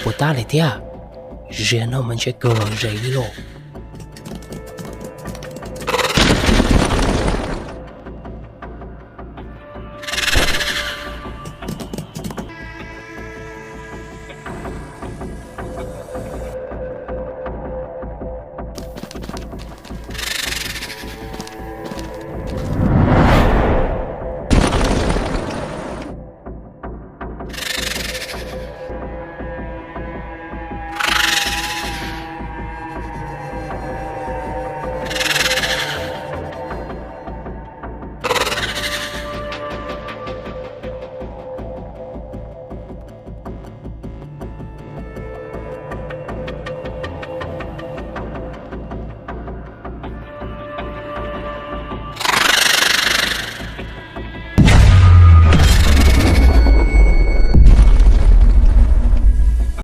Puas tab li thiab? Ziag no mas ntshe kawg los ze li lauj.